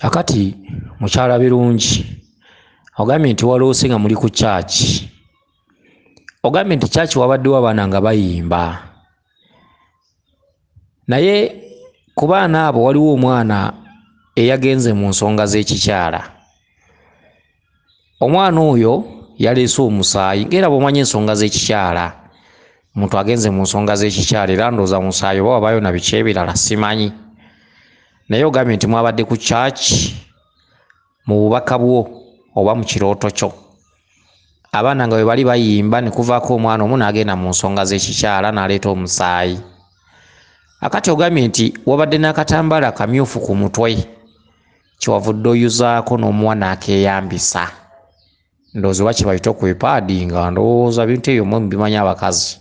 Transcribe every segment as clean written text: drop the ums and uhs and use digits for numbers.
Akati mukyala Birungi, ogambye nti waloose nga muli ku kyaki. Ogambye nti kyaki wabaddewo abaana nga bayimba, naye ku baana abo waliwo omwana eyagenze mu nsonga z'ekikyala. Omwana oyo yaleese omusaayi, ng'era bw'omanyi ensonga z'ekikyala, omuntu agenze mu nsonga z'ekikyala era ndowooza musaayi oba wabaayo na biki ebirala simanyi. Naye ogambye nti mwabadde ku kyaki mu bubaka bwo oba mu kirooto kyo, abaana nga bwe bali bayimba ne kuvaako omwana omu n'agenda mu nsonga z'ekikyala n'aleeta omusaayi. Akati ogambye nti wabadde n'akatambaala kamyufu ku mutwe kyewavudde oyuzaako n'omuwa n'akeeyambisa. Ndowooza oba kye bayita okwepaadinga, ndowooza bintu ebyo mmwe mubimanyi abakazi.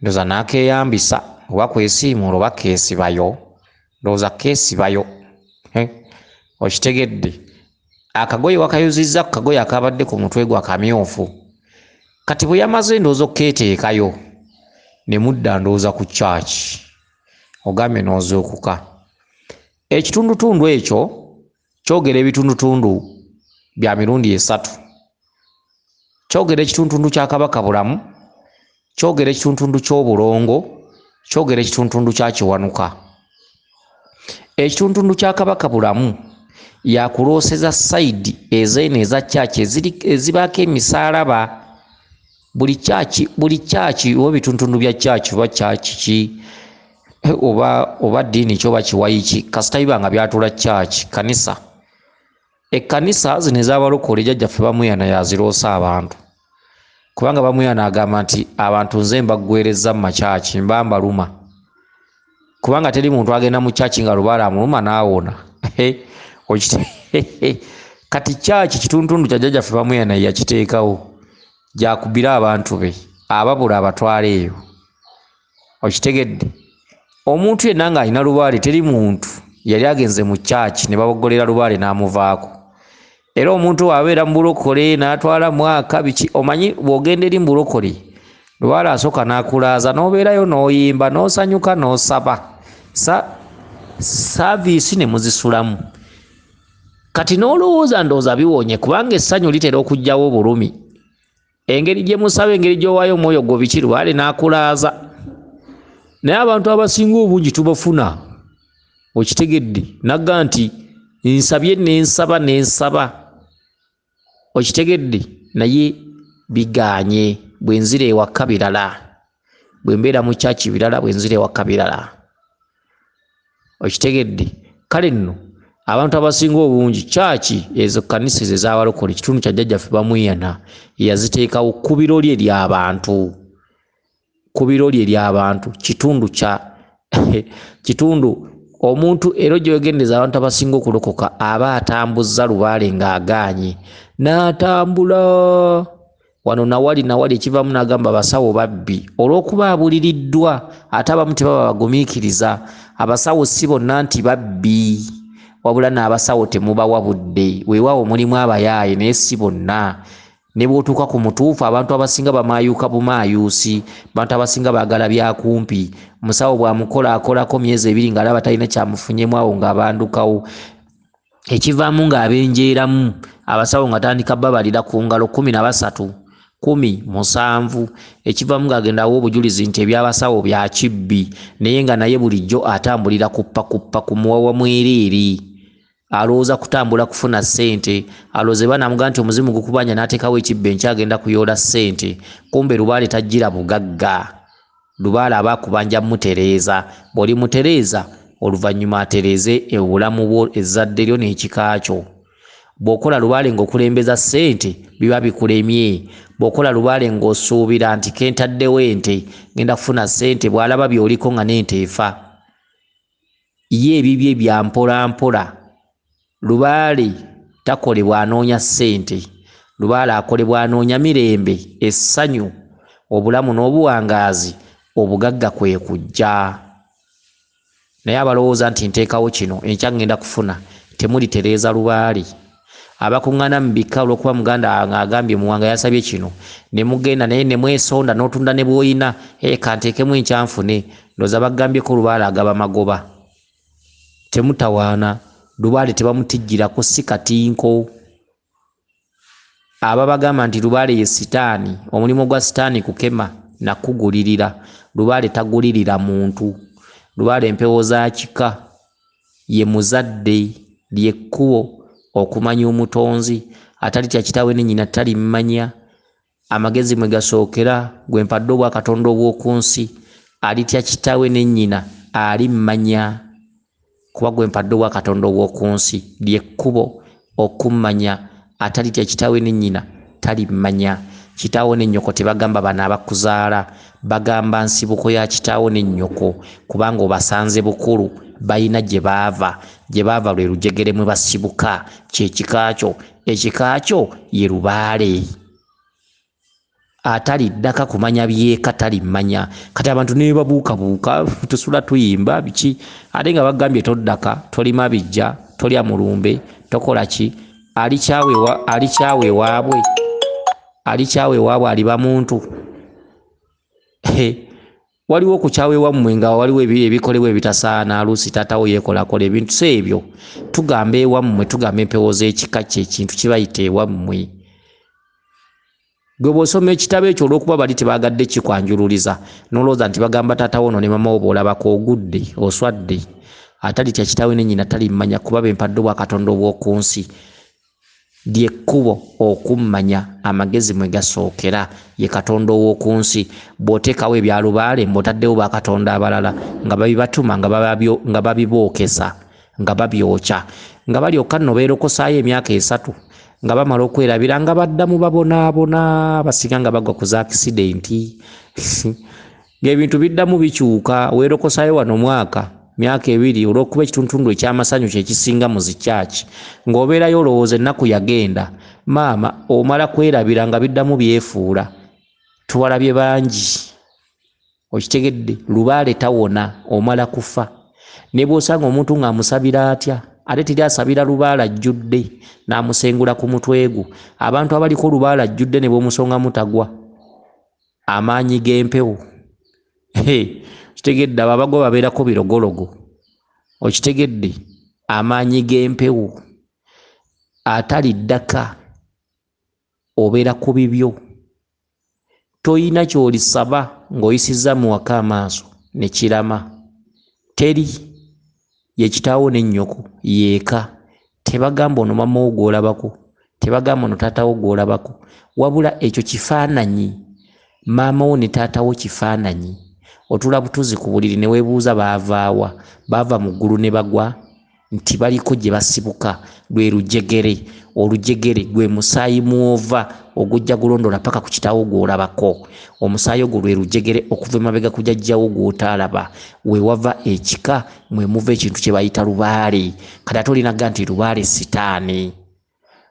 Ndowooza n'akeeyambisa oba kwesiimuula oba keesibayo, ndowooza keesibayo. Okitegedde? Akagoye wakayuzizza ku kagoye akabadde ku mutwe gwa kamyufu. Kati bwe yamaze ndowooza okukeeteekayo ne mudda ndowooza ku kyaki, ogambye n'ozuukuka. Ekitundutundu ekyo kyogera ebitundutundu bya mirundi esatu. Kyogera ekitundutundu kya Kabaka Bulamu, kyogera ekitundutundu ky'obulongo, kyogera ekitundutundu kya Kiwanuka. Ekitundutundu kya Kabaka Bulamu yakulooseza sayidi ezeeno eza kyaki ezibaako emisaalaba. Buli kyaki oba ebitundutundu bya kyaki oba kyaki ki oba ddiini ki oba kiwayi ki, kasita biba nga byatula kyaki, kanisa. Ekkanisa zino ez'abalokole jjajjaffe Bamweyana yaziroosa abantu, kubanga Bamweyana agamba nti abantu nze mbaggwerezza mu makyaki, mba mbaluma, kubanga teri muntu agenda mu kyaki nga lubaale amuluma n'awona. Kati kyaki kitundutundu kya jjajjaffe Bamweyana yakiteekawo gyakubira abantu be ababula abatwala eyo. Okitegedde? Omuntu yenna ng'alina lubaale, teri muntu yali agenze mu kyaki ne baboggolera lubaale n'amuvaako. Era omuntu abeera mu bulokole n'atwala mwaka biki, omanyi bw'ogenda eri mu bulokole lubaale asooka n'akulaaza n'obeerayo n'oyimba n'osanyuka n'osaba, saaviisi ne muzisulamu. Kati n'olowooza ndowooza biwonye, kubanga essanyu litera okuggyawo obulumi. Engeri gye musaba, engeri gy'owaayo omwoyo gwo biki, lubaale n'akulaaza. Naye abantu abasinga obungi tubafuna, okitegedde, nagga nti nsabye nensaba nensaba, okitegedde, naye bigaanye. Bwe nzira ewaka birala, bwe mbeera mu kyaki birala, bwe nzira ewaka birala, okitegedde. Kale nno abantu abasinga obungi kyaki ezo kkanisa ezo ez'abalokole, ekitundu kya jjajjaffe Bamweyana yaziteekawo ku biroli ery'abantu, ku biroli ery'abantu, kitundu kya kitundu omuntu. Era gyewegendeza abantu abasinga okulokoka aba atambuzza lubaale ng'agaanye, n'atambula wano nawali nawali, ekivaamu n'agamba abasawo babbi olw'okuba abuliriddwa, ate abamu tebaba bagumiikiriza. Abasawo si bonna nti babbi, wabula n'abasawo temubawa budde. Weewaawo mulimu abayaaye naye si bonna. Ne bw'otuuka ku mutuufu, abantu abasinga bamaayuka bumaayuusi, abantu abasinga baagala byakumpi. Omusawo bw'amukola akolako myezi ebiri ng'alaba talina kyamufunyemu, awo ng'abandukawo. Ekivaamu ng'abenjeeramu, abasawo nga tandika babalira ku ngalo 13, 17. Ekivaamu ng'agenda awa obujulizi nti ebyabasawo bya kibbi, naye nga naye bulijjo atambulira kuppa ku muwawa mwereere. Alowooza kutambula kufuna ssente, alowooza banamugamba nti omuzimu gukubanja n'ateekawo ekibbo enkya agenda kuyoola ssente, kumbe lubaale tajjira bugagga. Lubaale aba akubanja mutereeza, bw'oli mutereeza oluvannyuma atereeze obulamu bwo, ezzadde lyo n'ekika kyo. Bw'okola lubaale ng'okulembeza ssente biba bikulemye. Bw'okola lubaale ng'osuubira nti kentaddewo ente ngenda kufuna ssente, bw'alaba by'oliko nga n'ente efa, ye ebibye bya mpola mpola. Lubaale takolebwa anoonya ssente, lubaale akolebwa anoonya mirembe, essanyu, obulamu n'obuwangaazi, obugagga kwe kujja. Naye abalowooza nti nteekawo kino enkya ngenda kufuna, temulitereeza lubaale. Abakuŋŋaana mu bika olw'okuba muganda agambye Muwanga yasabye kino, ne mugenda naye ne mwesonda n'otunda ne bw'oyina, kanteekemu enkya nfune, ndowooza bagambyeko lubaale agaba magoba. Temutawaana. Lubaale tebamutijjirako, si katinko. Ababagamba nti lubaale ye sitaani, omulimu gwa sitaani kukema nakugulirira. Lubaale tagulirira muntu. Lubaale empewo za kika, ye muzadde, lyekkubo okumanya omutonzi. Atalitya kitaawe ne nnyina talimmanya. Amagezi mwe gasookera, gwe mpadde obwakatonda obw'oku nsi. Alitya kitaawe ne nnyina alimmanya, kuba gwe mpadde obwakatonda obw'oku nsi. Lyekkubo okummanya. Atalitya kitaawe ne nnyina talimmanya. Kitaawo ne nnyoko tebagamba bano abakuzaala, bagamba nsibuko ya kitaawo ne nnyoko, kubanga obasanze bukulu, balina gye baava. Gye baava lwe lujegere mwe basibuka, kyekika kyo. Ekika kyo ye lubaale. Atali ddaka kumanya byeka talimmanya. Kati abantu ne babuukabuuka, tusula tuyimba biki, ate nga bagambye toddaka, tolima bijja, tolya mulumbe, tokola ki. Alikyawe ewaabwe, alikyawe ewaabwe aliba muntu. Waliwo okukyawa ewammwe nga waliwo ebikolebwa ebitasaana, aluusi taatawo yeekolakola ebintu, si ebyo. Tugamba ewammwe, tugamba empewo z'ekika kye, ekintu kibayita ewammwe. Gwe bw'osoma ekitabo ekyo olw'okuba bali tebaagadde kikwanjululiza, n'olowooza nti bagamba taatawo ono ne mama wo bw'olabako ogudde, oswadde. Atalitya kitaawe ne nnyina talimmanya, kuba be mpadde obwakatonda obw'oku nsi. Lyekkubo okummanya, amagezi mwe gasookera, ye Katonda ow'oku nsi. Bw'oteekawo ebya lubaale, mbw'otaddewo bakatonda abalala nga babibatuma, nga babibookesa, nga babyokya, nga balyoka nno beerokosaayo emyaka 3, nga bamala okwerabira, nga baddamu babonaabona, basinga nga bagwa ku za akisidenti. Ng'ebintu biddamu bikyuka, weerokosaayo wano mwaka, myaka 2, olw'okuba ekitundutundu eky'amasanyu kye kisinga mu zikyaki, ng'obeerayo olowooza ennaku yagenda. Maama omala kwerabira nga biddamu byefuula. Tubalabye bangi. Okitegedde, lubaale tawona, omala kufa. Ne bw'osanga omuntu ng'amusabira atya, ate teri asabira lubaale ajjudde n'amusengula ku mutwe gwo. Abantu abaliko lubaale ajjudde ne bw'omusongamu tagwa. Amaanyi g'empewo. Okitegedde, abo abagwa babeerako birogologo. Okitegedde, amaanyi g'empewo. Atali ddaka obeera ku bibyo. Toyina ky'olisaba ng'oyisizza mu waka amaaso ne kirama. Teri ye kitaawo ne nnyoko yeeka. Tebagamba ono mama wo gw'olabako, tebagamba ono taata wo gw'olabako, wabula ekyo kifaananyi. Maama wo ne taata wo kifaananyi. Otuula butuuzi ku buliri ne weebuuza baavaawa, baava mu ggulu ne bagwa, nti baliko gye basibuka, lwe lujegere. Olujegere gwe musaayi mwova ogujja gulondola paka ku kitaawo gw'olabako. Omusaayi ogwo lwe lujegere okuva emabega ku jjajjawo gw'otaalaba. We wava ekika mwe muva ekintu kye bayita lubaale. Kati ate olinaga nti lubaale sitaani.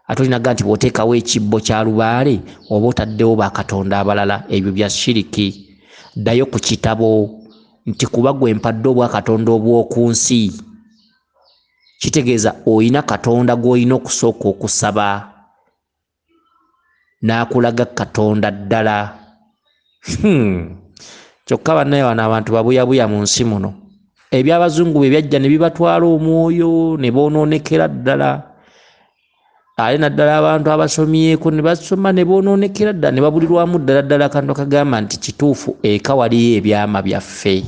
Ate olinaga nti bw'oteekawo ekibbo kya lubaale oba otaddewo bakatonda abalala, ebyo bya shiriki. Ddayo ku kitabo nti kuba gwe mpadde obwakatonda obw'oku nsi, kitegeeza oyina Katonda gw'olina okusooka okusaba n'akulaga Katonda ddala. Kyokka bannaye wano abantu babuyabuya mu nsi muno. Eby'abazungu bwe byajja ne bibatwala omwoyo ne boonoonekera ddala. Ate naddala abantu abasomyeko ne basoma ne boonoonekera ddala, ne babulirwamu ddala ddala akantu akagamba nti kituufu eka waliyo ebyama byaffe.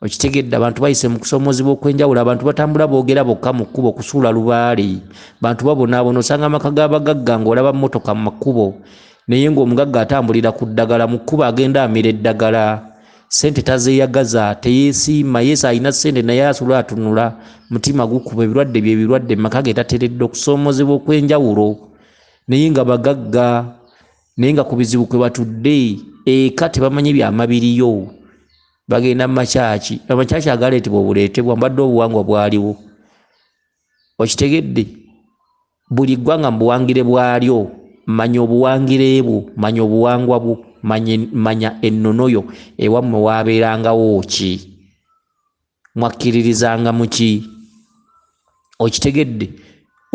Okitegedde, abantu bayise mu kusoomoozebwa okw'enjawulo, abantu batambula boogera bokka mu kkubo okusuula lubaale. Bantu babonaabona, osanga amaka g'abagagga ng'olaba mmotoka mu makubo, naye ng'omugagga atambulira ku ddagala mu kkubo, agenda amira eddagala. Ssente tazeeyagaza, teyeesiima. Yesu alina ssente naye asula atunula, mutima gukuba, ebirwadde bye birwadde, maka ge tateredde, okusoomoozebwa okw'enjawulo, naye nga bagagga, naye nga ku bizibu kwe batudde eka tebamanyi byama biriyo. Bagenda mu makyaki, amakyaki agaleetebwa obuleetebwa, mbadde obuwangwa bwaliwo. Okitegedde, buli ggwanga mu buwangire bwalyo, manya obuwangire bwo, manya obuwangwa bwo, manya ennono yo, ewammwe waabeerangawo ki, mwakkiririzanga mu ki. Okitegedde,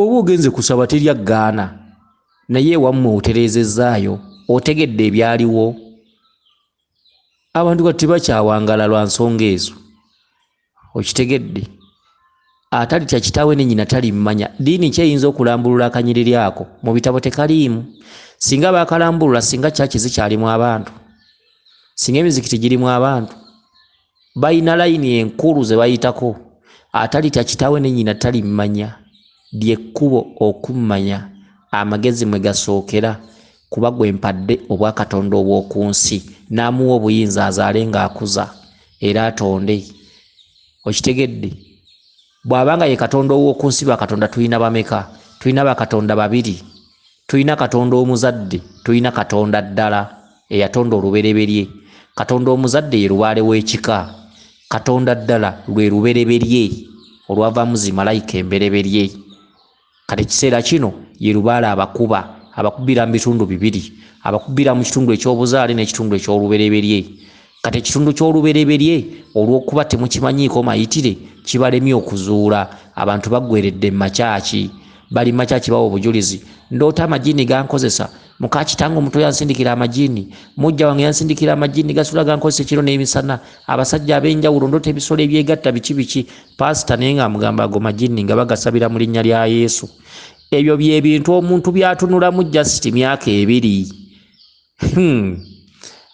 oba ogenze kusaba teri aggaana, naye ewammwe otereezezzaayo, otegedde ebyaliwo. Abantu kati tebakyawangala lwa nsonga ezo. Okitegedde, Atalitya kitaawe ne nnyina talimmanya. Ddiini ki eyinza okulambulula akanyiriri ako? Mu bitabo tekaliimu. Singa baakalambulula, singa kyaki zikyalimu abantu, singa emizikiti girimu abantu. Balina layini enkulu ze bayitako. Atalitya kitaawe ne nnyina talimmanya, ly'ekkubo okummanya, amagezi mwe gasookera, kuba gwe mpadde obwakatonda obw'oku nsi, n'amuwa obuyinza azaale ng'akuza era atonde. Okitegedde? Bw'abanga ye Katonda ow'oku nsi, bakatonda tulina bameka? Tulina bakatonda babiri. Tulina Katonda omuzadde, tulina Katonda ddala eyatonda olubereberye. Katonda omuzadde ye lubaale w'ekika. Katonda ddala lwe lubereberye olwavaamu zi malayika embereberye. Kati ekiseera kino ye lubaale abakuba, abakubira mu bitundu bibiri, abakubira mu kitundu eky'obuzaale n'ekitundu eky'olubereberye. Kati ekitundu ky'olubereberye olw'okuba temukimanyiiko mayitire, kibalemye okuzuula. Abantu baggweredde mu makyaki, bali mu makyaki bawa obujulizi. Ndoota amajini gankozesa, muka kitange omuto yansindikira amajini, mujja wange yansindikira amajini, gasula gankozesa ekiro n'emisana, abasajja ab'enjawulo, ndoota ebisolo ebyegatta biki biki. Pasita naye ng'amugamba ago majini nga bagasabira mu linnya lya Yesu. Ebyo bye bintu omuntu by'atunulamu just myaka 2.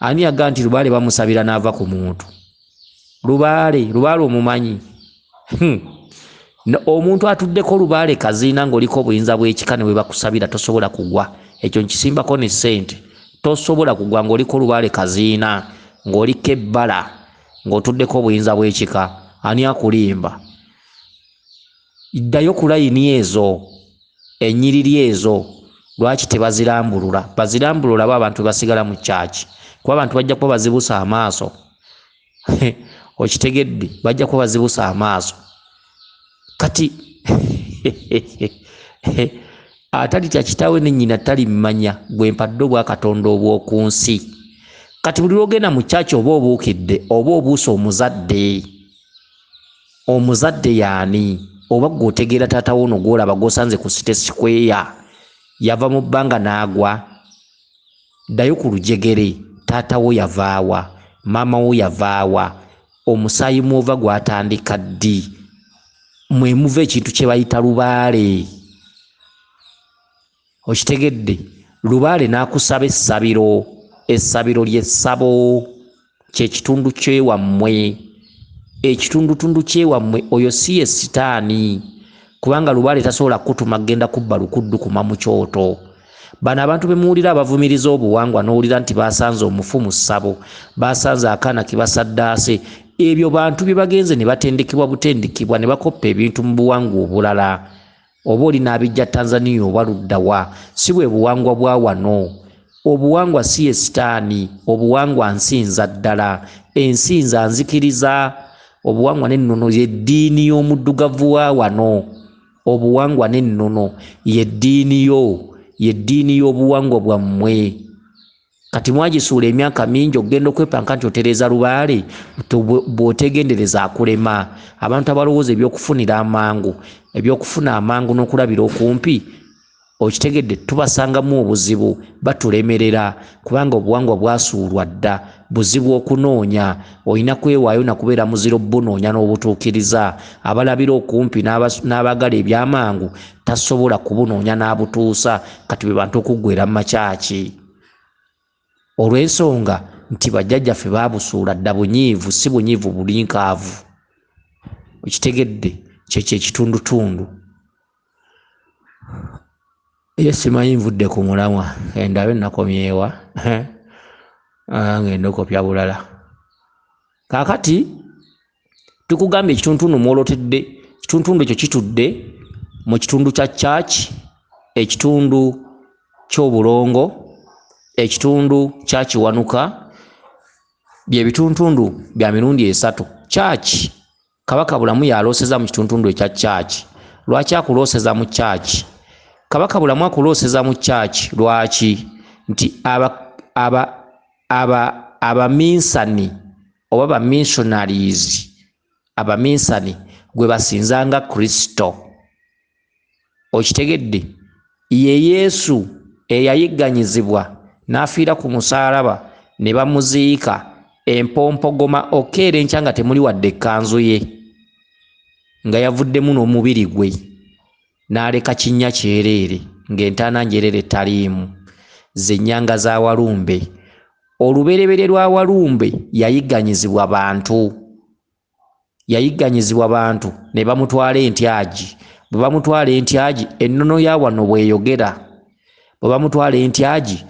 Ani yaga nti lubaale bamusabira n'ava ku muntu? Lubaale, lubaale omumanyi. Omuntu atuddeko lubaale kaziina ng'oliko obuyinza bw'ekika ne bwe bakusabira tosobola kugwa. Ekyo nkisimbako ne ssente. Tosobola kugwa ng'oliko lubaale kaziina, ng'oliko ebbala, ng'otuddeko obuyinza bw'ekika. Ani akulimba? Ddayo ku layini ezo, ennyiriri ezo, lwaki tebazirambulula? Bazirambulula bo abantu basigala mu kyaki, kuba abantu bajja kuba bazibusa amaaso. Okitegedde? Bajja kuba bazibusa amaaso. Kati atalitya kitaawe ne nnyina talimmanya, gwe mpadde obwakatonda obw'oku nsi. Kati buli lw'ogenda mu kyaki oba obuukidde, oba obuusa omuzadde. Omuzadde y'ani? Oba ggwe otegeera taata wo ono gw'olaba gw'osanze ku City Square, yava mu bbanga n'agwa. Ddayo ku lujegere, taata wo yavaawa, maama wo yavaawa, omusaayi mw'ova gwatandika ddi? Mwe muva ekintu kye bayita lubaale. Okitegedde? Lubaale n'akusaba essabiro, essabiro ly'essabo, kye kitundu ky'ewammwe, ekitundutundu ky'ewammwe. Oyo si ye sitaani, kubanga lubaale tasobola kutuma kugenda kubba lukuddukuma mu kyoto. Bano abantu be muwulira abavumiriza obuwangwa, n'owulira nti basanze omufu mu ssabo, basanze akaana ke basaddaase, ebyo bantu bye bagenze ne batendekebwa butendekebwa ne bakoppa ebintu mu buwangwa obulala. Oba oli n'abijja Tanzania oba ludda wa, si bwe buwangwa bwa wano. Obuwangwa si ye sitaani, obuwangwa nsinza ddala, ensinza nzikiriza. Obuwangwa n'ennono y'eddiini y'omuddugavu wa wano. Obuwangwa n'ennono y'eddiini yo, y'eddiini y'obuwangwa bwammwe. Kati mwagisuula emyaka mingi okugenda okwepanka nti otereeza lubaale, bw'otegendereza akulema. Abantu abalowooza ebyokufunira amangu, ebyokufuna amangu n'okulabira okumpi, okitegedde, tubasangamu obuzibu, batulemerera, kubanga obuwangwa bwasuulwa dda, buzibu okunoonya. Olina kwewaayo na kubeera muziro bunoonya n'obutuukiriza. Abalabira okumpi n'abaagala ebyamangu tasobola kubunoonya n'abutuusa. Kati be bantu okuggwera mu makyaki, olw'ensonga nti bajjajjaffe baabusuula dda bunyiivu, si bunyiivu bulinkaavu. Okitegedde? Kyekyo ekitundutundu. Ye simanyi nvudde ku mulamwa, endabe nakomyewa, ngenda okopya bulala. Kaakati tukugambye ekitundutundu mw'olotedde, ekitundutundu ekyo kitudde mu kitundu kya church, ekitundu ky'obulongo, ekitundu kya Kiwanuka, bye bitundutundu bya mirundi 3. Church, Kabaka Bulamu yalooseza mu kitundutundu ekya church. Lwaki akulooseza mu church? Kabaka Bulamu akulooseza mu church lwaki? Nti abaminsani oba bamissionaries, abaminsani gwe basinzanga Kristo. Okitegedde? Ye Yesu eyayigganyizibwa n'afiira ku musaalaba ne bamuziika, empompogoma okeera enkya nga temuli wadde ekkanzu ye. nga yavuddemu n'omubiri gwe n'aleka kinnya kyereere ng'entaana njerere taliimu, ze nnyanga za Walumbe. Olubereberye lwa Walumbe yayigganyizibwa bantu, yayigganyizibwa bantu ne bamutwala entyagi. Bwe bamutwala entyagi, ennono ya wano bw'eyogera, bwe bamutwala entyagi,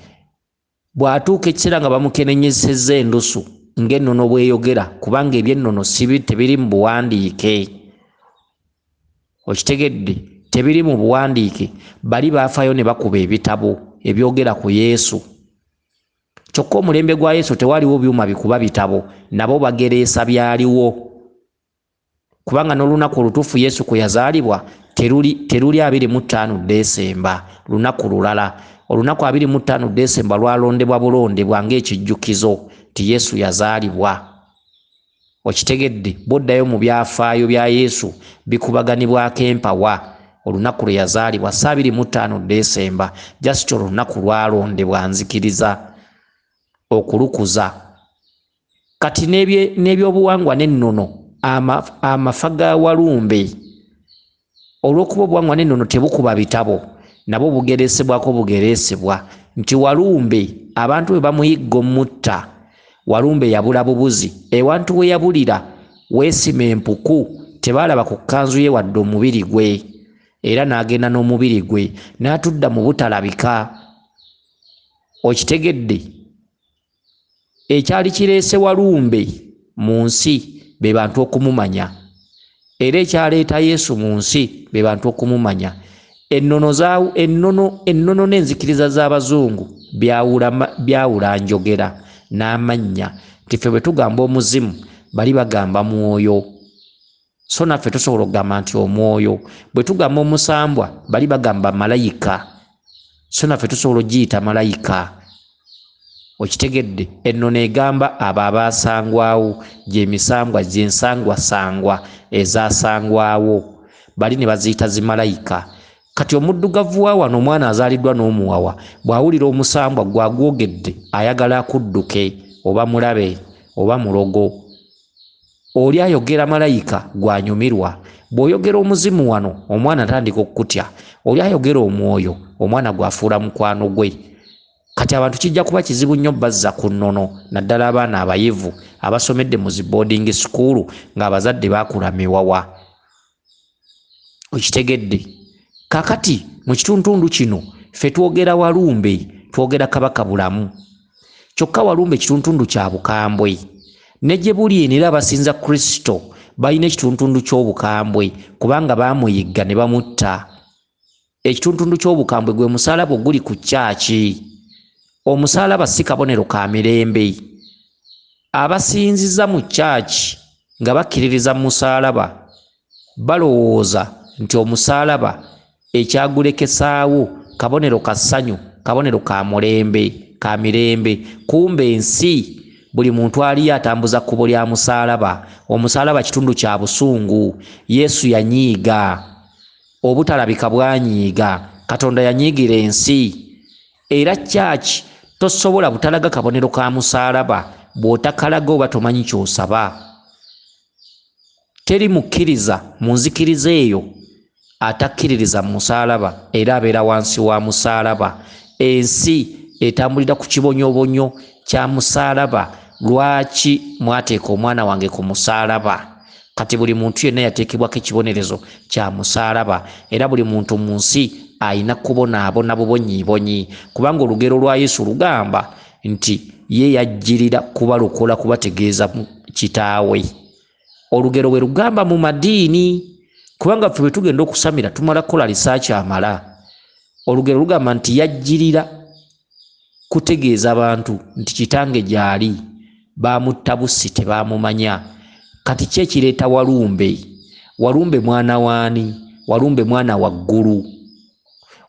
bw'atuuka ekiseera nga bamukenenyesezza endusu ng'ennono bw'eyogera, kubanga eby'ennono sibi tebiri mu buwandiike. Okitegedde? Tebiri mu buwandiike. Bali baafayo ne bakuba ebitabo ebyogera ku Yesu. Kyokka omulembe gwa Yesu tewaliwo byuma bikuba bitabo, nabo bagereesa byaliwo. Kubanga n'olunaku olutuufu Yesu kwe yazaalibwa teruli 25 Desemba, lunaku lulala. Olunaku 25 Desemba lwalondebwa bulondebwa ng'ekijjukizo nti Yesu yazaalibwa. Okitegedde? Bw'oddayo mu byafaayo bya Yesu bikubaganibwako empawa olunaku lwe yazaalibwa, si 25 Desemba, just olunaku lwalondebwa nzikiriza okulukuza. Kati n'ebyobuwangwa n'ennono, amafa ga Walumbe, olw'okuba obuwangwa n'ennono tebukuba bitabo, nabwo bugereesebwako bugereesebwa nti Walumbe abantu bwe bamuyigga omutta, Walumbe yabula bubuzi. Ewantu we yabulira weesima empuku, tebaalaba ku kkanzu ye wadde omubiri gwe, era n'agenda n'omubiri gwe n'atudda mu butalabika. Okitegedde? Ekyali kireese Walumbe mu nsi be bantu okumumanya, era ekyaleeta Yesu mu nsi be bantu okumumanya. Ennono n'enzikiriza z'abazungu byawula njogera n'amannya, nti ffe bwe tugamba omuzimu bali bagamba mwoyo, so naffe tusobola okugamba nti omwoyo. Bwe tugamba omusambwa bali bagamba malayika, so naffe tusobola okugiyita malayika. Okitegedde? Ennono egamba abo abaasangwawo, gy'emisambwa gy'ensangwasangwa ezaasangwawo, bali ne baziyita zimalayika. Kati omuddugavu wa wano, omwana azaaliddwa n'omuwawa, bw'awulira omusambwa gw'agwogedde ayagala akudduke, oba mulabe oba mulogo. Oli ayogera malayika gw'anyumirwa. Bw'oyogera omuzimu wano, omwana atandika okukutya. Oli ayogera omwoyo, omwana gw'afuula mukwano gwe. Kati abantu kijja kuba kizibu nnyo bazza ku nnono, naddala abaana abayivu abasomedde mu zi boarding school ng'abazadde baakula miwawa. Okitegedde? Kakati mu kituntundu kino ffe twogera Walumbe, twogera Kabaka Bulamu. Kyokka Walumbe kituntundu kya bukambwe. Ne gye buli eno era abasinza Kristo balina ekituntundu ky'obukambwe, kubanga baamuyigga ne bamutta. Ekituntundu ky'obukambwe gwe musaalaba oguli ku kyaki. Omusaalaba si kabonero ka mirembe. Abasinziza mu kyaki nga bakkiririza mu musaalaba balowooza nti omusaalaba ekyagulekesaawo kabonero ka ssanyu, kabonero ka mulembe, ka mirembe. Kumbe ensi buli muntu aliyo atambuza kkubo lya musaalaba. Omusaalaba kitundu kya busungu. Yesu yanyiiga, obutalabika bwanyiiga, Katonda yanyiigira ensi. Era kyaki tosobola butalaga kabonero ka musaalaba, bw'otakalaga oba tomanyi ky'osaba. Teri mukkiriza mu nzikiriza eyo atakkiririza mu musaalaba, era abeera wansi wa musaalaba. Ensi etambulira ku kibonyobonyo kya musaalaba. Lwaki mwateeka omwana wange ku musaalaba? Kati buli muntu yenna yateekebwako ekibonerezo kya musaalaba, era buli muntu mu nsi ayina kubonaabona bubonyiibonyi, kubanga olugero lwa Yesu lugamba nti ye yajjirira kubalokola kubategeeza kitaawe. Olugero bwe lugamba mu madiini, kubanga ffe bwe tugenda okusamira tumala kukola lisaaki amala. Olugero lugamba nti yajjirira kutegeeza bantu nti kitange gy'ali, baamutta bussi tebaamumanya. Kati ki ekireeta Walumbe? Walumbe mwana waani? Walumbe mwana wa ggulu.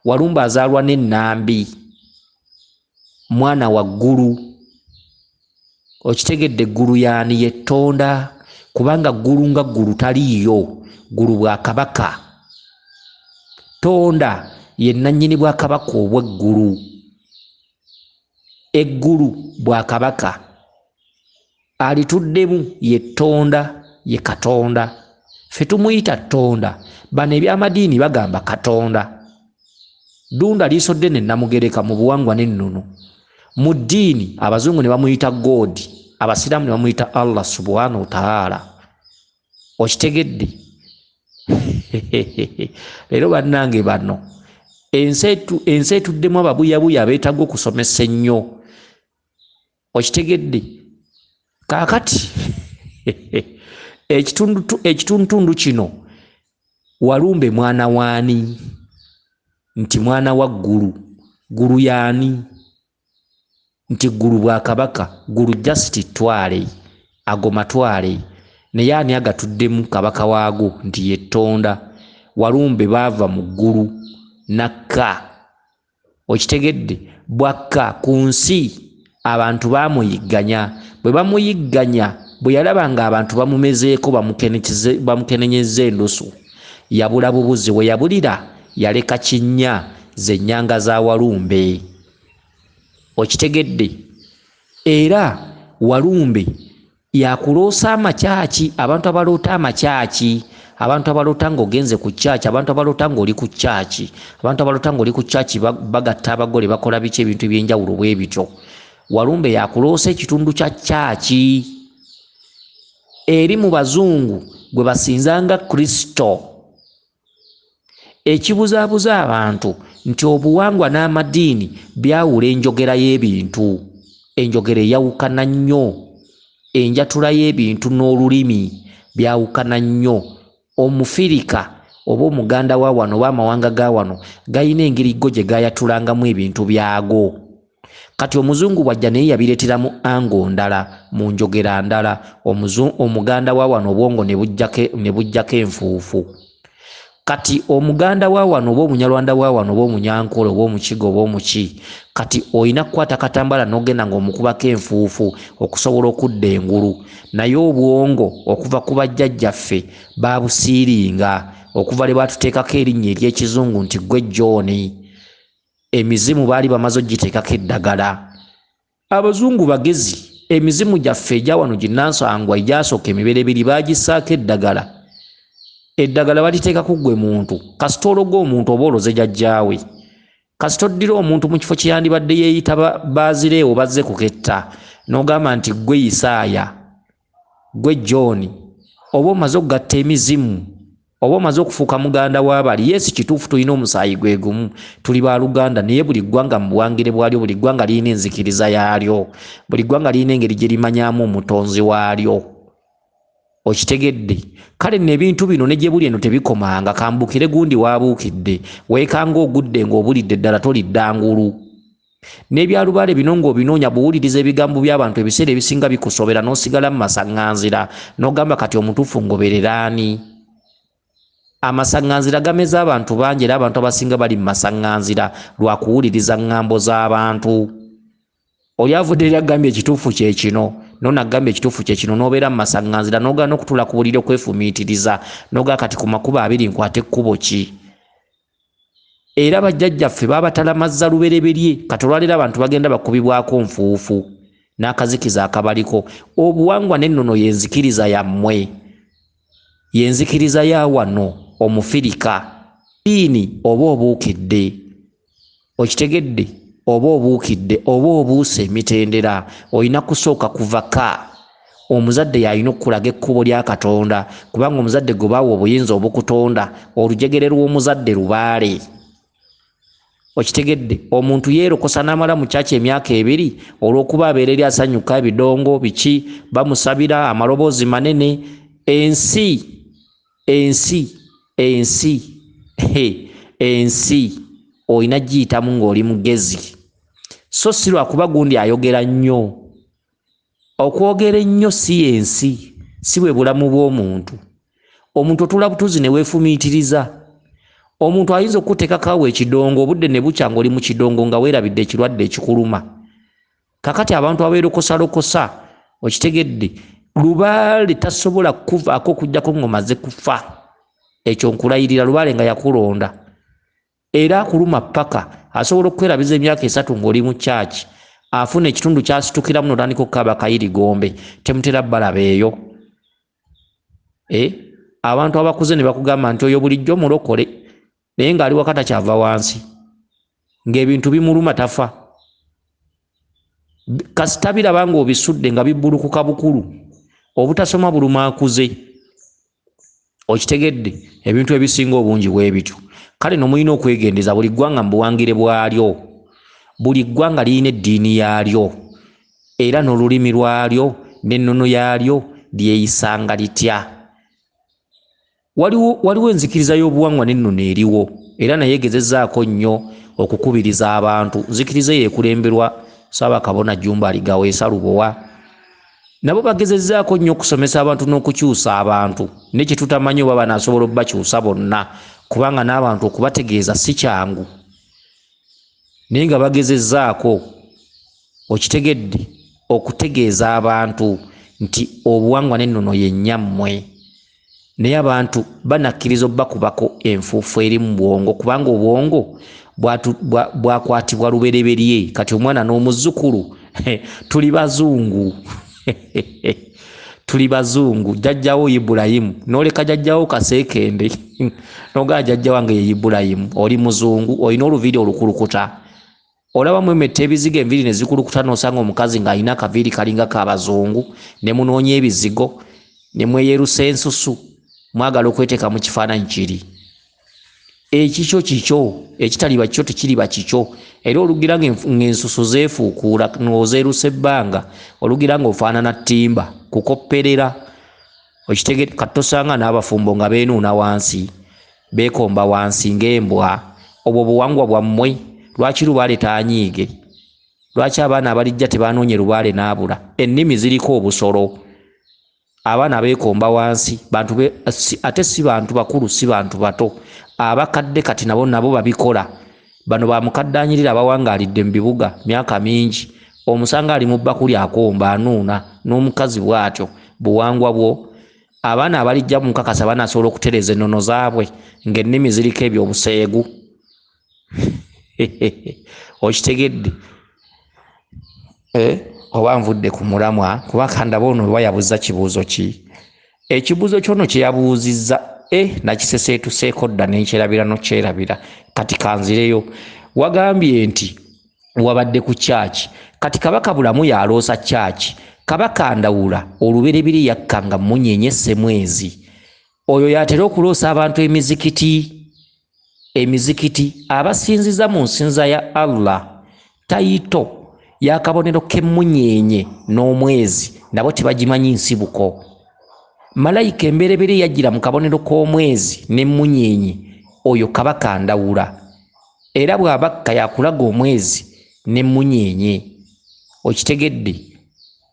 Walumbe azaalwa n'ennambi, mwana wa ggulu. Okitegedde? Ggulu yaani? Ye Ttonda, kubanga ggulu nga ggulu taliiyo, ggulu bwakabaka. Ttonda ye nnannyini bwakabaka obw'eggulu. Eggulu bwakabaka, alituddemu ye Ttonda, ye Katonda. Ffe tumuyita Ttonda, bano ebyamadiini bagamba Katonda. Ddunda liiso ddene Namugereka mu buwangwa n'ennono. Mu ddiini abazungu ne bamuyita God, abasiraamu ne bamuyita Allah subhanahu wa ta'ala. Okitegedde? Leero bannange, bano ensi etuddemu ababuyabuya abeetaaga okusomesa ennyo. Okitegedde? Kaakati ekitundutundu kino, Walumbe mwana waani? Nti mwana wa Ggulu. Ggulu yaani? Nti Ggulu bwakabaka. Ggulu just twale, ago matwale, naye ani agatuddemu kabaka waago? Nti ye Ttonda. Walumbe baava mu ggulu nakka. Okitegedde? Bwakka ku nsi, abantu bamuyigganya. Bwe bamuyigganya, bwe yalaba nga abantu bamumezeeko, bamukenenyeza endusu, yabula bubuzi. We yabulira, yaleka kinnya, zennyanga za Walumbe. Okitegedde? Era Walumbe yakuloosa amakyaki. Abantu abaloota amakyaki, abantu abaloota ng'ogenze ku kyaki, abantu abaloota ng'oli ku kyaki, abantu abaloota ng'oli ku kyaki, bagatta abagole, bakola biki, ebintu ebyenjawulo bwe bityo. Walumbe yakuloosa ekitundu kya kyaki eri mu bazungu gwe basinzanga Kristo. Ekibuzaabuza abantu nti obuwangwa n'amadiini byawula enjogera y'ebintu. Enjogera eyawukana nnyo, enjatula y'ebintu n'olulimi byawukana nnyo. Omufirika oba omuganda wa wano oba amawanga ga wano gayina engeri go gye gayatulangamu ebintu byago. Kati omuzungu bwajja, naye yabireeteramu ango ndala, mu njogera ndala. Omuganda wa wano obwongo ne bujjako enfuufu. Kati omuganda wa wano oba omunyalwanda wa wano oba omunyankole oba omukiga oba omuki, kati olina kukwata katambala n'ogenda ng'omukubako enfuufu okusobola okudda engulu. Naye obwongo okuva ku bajjajjaffe babusiiringa okuva lwe batuteekako erinnya ery'ekizungu nti gwe John. Emizimu baali bamaze ogiteekako eddagala. Abazungu bagezi. Emizimu gyaffe egya wano ginnansangwa egyasooka emibereberi bagissaako eddagala. Eddagala baliteeka ku ggwe muntu. Kasita ologa omuntu oba oloze jjajjaawe. Kasita oddira omuntu mu kifo kye yandibadde yeeyita bazireewo bazze kuketta, n'ogamba nti ggwe Isaaya, ggwe John, oba omaze okugatta emizimu, oba omaze okufuuka muganda w'abali. Yes, kituufu, tulina omusaayi gwe gumu, tuli baluganda, naye buli ggwanga mu buwangire bwalyo, buli ggwanga lirina enzikiriza yaalyo, buli ggwanga lirina engeri gye limanyamu omutonzi waalyo. Okitegedde? Kale nno ebintu bino ne gye buli eno tebikomanga. Kambukire gundi waabuukidde, weekanga ogudde ng'obulidde ddala, tolidda ngulu. N'ebyalubaale bino ng'obinoonya, bw'owuliriza ebigambo by'abantu, ebiseera ebisinga bikusobera n'osigala mu masaŋŋanzira, n'ogamba, "Kati omutuufu ngobereraani?" Amasaŋŋanzira gameza abantu bangi, era abantu abasinga bali mu masaŋŋanzira lwa kuwuliriza ŋŋambo z'abantu. Oli avudde eri agambye ekituufu kye kino, nono agambye ekituufu kye kino, n'obeera mu masaŋŋanzira, n'ogaana okutuula ku buliri okwefumiitiriza, n'ogaa, "Kati ku makubo abiri nkwate ekkubo ki?" Era bajjajjaffe baabatalamazza lubereberye. Kati olwaleero abantu bagenda bakubibwako nfuufu n'akazikiza akabaliko. Obuwangwa n'ennono y'enzikiriza yammwe, y'enzikiriza ya wano omufirika. Diini oba obuukidde, okitegedde? Oba obuukidde oba obuuse emitendera, olina kusooka kuva ka omuzadde. Yalina okukulaga ekkubo lya Katonda, kubanga omuzadde gwe baawa obuyinza obukutonda. Olujegere lw'omuzadde lubaale. Okitegedde? Omuntu yeerokosa n'amala mu kyaki emyaka 2, olw'okuba abeera eri asanyuka, ebidongo biki, bamusabira, amaloboozi manene. Ensi, ensi, ensi, ensi olina giyitamu ng'oli mugezi, so si lwakuba gundi ayogera nnyo. Okwogera ennyo si yensi, si bwe bulamu bw'omuntu. Omuntu otuula butuuzi ne weefumiitiriza. Omuntu ayinza okukuteekako awo ekidongo, obudde ne bukya ng'oli mu kidongo, nga weerabidde ekirwadde ekikuluma. Kakati abantu abeerokosalokosa, okitegedde, lubaale tasobola kukuvaako okugjako ng'omaze kufa. Ekyo nkulayirira, lubaale nga yakulonda era akuluma paka asobola okukwerabiza emyaka 3 ng'oli mu kyaki. Afuna ekitundu kyasitukiramu notandika okukaaba kayirigombe. Temutera balaba eyo, eh? Abantu abakuze ne bakugamba nti oyo bulijjo mulokole, naye ng'ali waka takyava wansi, ng'ebintu bimuluma tafa. Kasita biraba ng'obisudde nga bibbulukuka bukulu, obutasoma buluma akuze. Okitegedde? Ebintu ebisinga obungi bwe bityo. Kale no mulina okwegendeza buli ggwanga mu buwangire bwalyo. Buli ggwanga lirina eddiini yaalyo, era n'olulimi lwalyo n'ennono yaalyo lyeyisanga litya. Waliwo enzikiriza y'obuwangwa n'ennono eriwo, era naye egezezzaako nnyo okukubiriza abantu. Nzikiriza eyo ekulemberwa Ssaabakabona Jjumba Aligaweesa Lubowa. Nabo bagezezzaako nnyo okusomesa abantu n'okukyusa abantu, ne kye tutamanyi oba banaasobola obbakyusa bonna, kubanga n'abantu okubategeeza si kyangu, naye nga bagezezzaako. Okitegedde? Okutegeeza abantu nti obuwangwa n'ennono ye nnyammwe, naye abantu banakkiriza obbakubako enfuufu eri mu bwongo, kubanga obwongo bwakwatibwa lubereberye. Kati omwana n'omuzzukulu tuli bazungu, tuli bazungu. Jjajjawo Ibulayimu n'oleka jjajjawo Kaseekende n'ogamba jjajja wange ye Ibulayimu. Oli muzungu, olina oluviiri olukulukuta. Olaba mwemetta ebizigo, enviiri ne zikulukuta, n'osanga omukazi ng'alina akaviiri kalinga k'abazungu, ne munoonya ebizigo ne mweyerusa ensusu, mwagala okweteeka mu kifaananyi kiri. Ekikyo kikyo, ekitaliba kikyo tekiriba kikyo. Era olugira ng'ensusu zeefuukuula ng'ozeerusa ebbanga, olugira ng'ofaanana ttimba kukopperera. Okitegedde? Kati tosanga n'abafumbo nga beenuuna wansi, beekomba wansi ng'embwa. Obwo buwangwa bwammwe. Lwaki lubaale taanyiige? Lwaki abaana abalijja tebanoonye lubaale n'abula? Ennimi ziriko obusolo. Abaana beekomba wansi, bantu ate si bantu bakulu, si bantu bato. Abakadde kati nabo babikola. Bano bamukadde anyirira abawangaalidde mu bibuga myaka mingi, omusanga ali mu bbakuli akomba anuuna, n'omukazi bw'atyo. Buwangwa bwo. Abaana abalijja mukakasa banaasobola okutereeza ennono zaabwe ng'ennimi ziriko ebyobuseegu. Okitegedde? Oba nvudde ku mulamwa, kuba kandaba ono oba yabuuza kibuuzo ki? Ekibuuzo kyono kye yabuuzizza nakiseseetuseeko dda nenkyerabira nokyerabira. Kati kanzireyo. Wagambye nti wabadde ku kyaki. Kati Kabaka Bulamu yaloosa kyaki. Kabaka Ndawula olubereberye yakka nga mmunyenye Ssemwezi. Oyo y'atera okuloosa abantu emizikiti. Emizikiti abasinziza mu nsinza ya Allah tayito y'akabonero k'emmunyenye n'omwezi, nabo tebagimanyi nsibuko. Malayika embereberye yajjira mu kabonero k'omwezi n'emmunyenye, oyo Kabaka Ndawula. Era bw'abakka yakulaga omwezi n'emmunyenye. Okitegedde?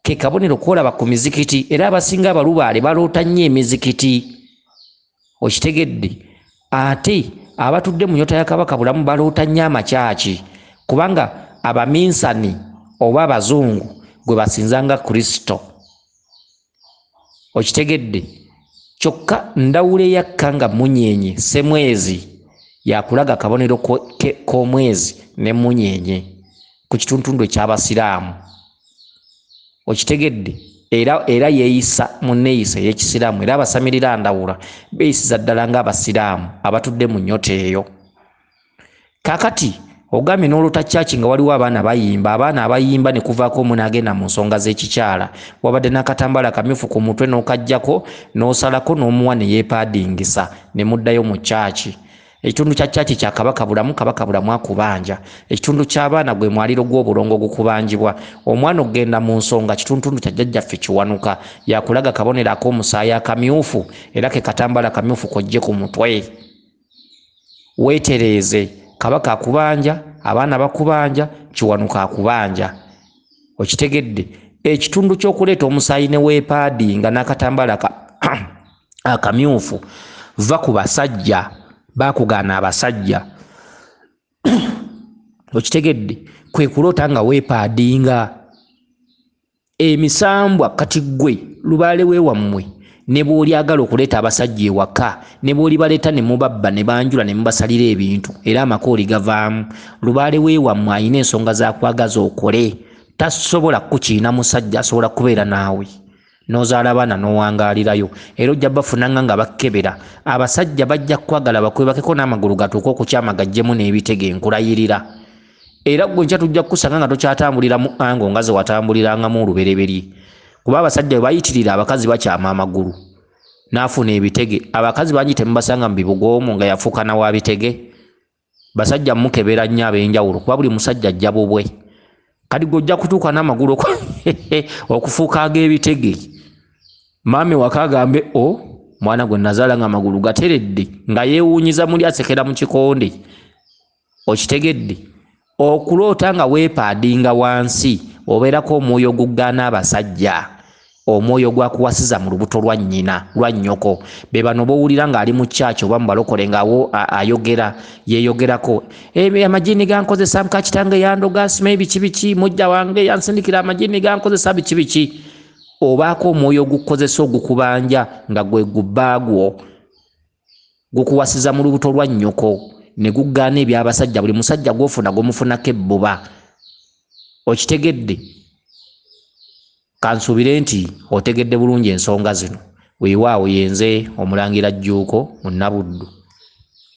Ke kabonero k'olaba ku mizikiti, era abasinga abalubaale baloota nnyo emizikiti. Okitegedde? Ate abatudde mu nnyota ya Kabaka Bulamu baloota nnyo amakyaki, kubanga abaminsani oba abazungu gwe basinza nga Kristo. Okitegedde? Kyokka Ndawula eyakka nga mmunyenye Ssemwezi yakulaga akabonero k'omwezi n'emmunyenye ku kituntundu eky'Abasiraamu. Okitegedde? Era yeeyisa mu nneeyisa ey'ekisiraamu, era abasamirira Ndawula beeyisiza ddala ng'Abasiraamu abatudde mu nnyota eyo. Kaakati ogambye n'olota kyaki nga waliwo abaana bayimba, abaana abayimba ne kuvaako omu n'agenda mu nsonga z'ekikyala. Wabadde n'akatambala kamyufu ku mutwe n'okaggyako n'osalako n'omuwa ne yeepaadingisa ne muddayo mu kyaki. Ekitundu kya kyaki kya Kabaka Bulamu, Kabaka Bulamu akubanja. Ekitundu ky'abaana gwe mwaliro gw'obulongo gukubanjibwa. Omwana okugenda mu nsonga kituntundu kya jjajjaffe Kiwanuka, yakulaga kabonero ak'omusaayi akamyufu, era ke katambala kamyufu k'oggye ku mutwe. Weetereeze, Kabaka akubanja, abaana bakubanja, Kiwanuka akubanja. Okitegedde? Ekitundu ky'okuleeta omusaayi ne weepaadinga n'akatambala akamyufu, va ku basajja, bakugaana abasajja. Okitegedde? Kwe kuloota nga weepaadinga emisambwa. Kati ggwe lubaale weewammwe ne bw'olyagala okuleeta abasajja ewaka, ne bw'olibaleeta ne mubabba ne banjula ne mubasalira ebintu, era amakooli gavaamu. Lubaale weewammwe alina ensonga z'akwagaza okole, tasobola kukiina musajja asobola kubeera naawe. N'ozaala baana n'owangaalirayo, era ojja bafunanga nga bakkebera. Abasajja bajja kukwagala bakwebakeko n'amagulu gatuuke okukyama gajjemu n'ebitege, nkulayirira. Era ggwe nkya tujja kukusanga nga tokyatambulira mu ango nga ze watambulirangamu olubereberye, kuba abasajja bwe bayitirira abakazi bakyama amagulu n'afuna ebitege. Abakazi bangi temubasanga mu bibuga omwo nga yafuuka na wa bitege. Basajja mukebera nnyo ab'enjawulo, kuba buli musajja ajja bubwe. Kati ggwe ojja kutuuka n'amagulu okufuuka ag'ebitege. Maami waka agambe, o mwana gwe nazaala nga amagulu gateredde, nga yeewuunyiza muli asekera mu kikonde. Okitegedde? Okuloota nga weepaadinga wansi obeerako omwoyo ogugaana abasajja, omwoyo gwakuwasiza mu lubuto lwa nnyina lwa nnyoko. Be bano b'owulira ng'ali mu church oba mu balokole ng'awo ayogera yeeyogerako, amajini gankozesa, muka kitange yandoga, simanyi biki biki, mujja wange yansindikira amajini gankozesa biki biki. Obaako omwoyo ogukukozesa ogukubanja nga gwe gubbaagwo gukuwasiza mu lubuto lwa nnyoko ne gugaana eby'abasajja. Buli musajja gw'ofuna gw'omufunako ebbuba. Okitegedde? Kansuubire nti otegedde bulungi ensonga zino. Weewaawo, yenze Omulangira Jjuuko Munnabuddu.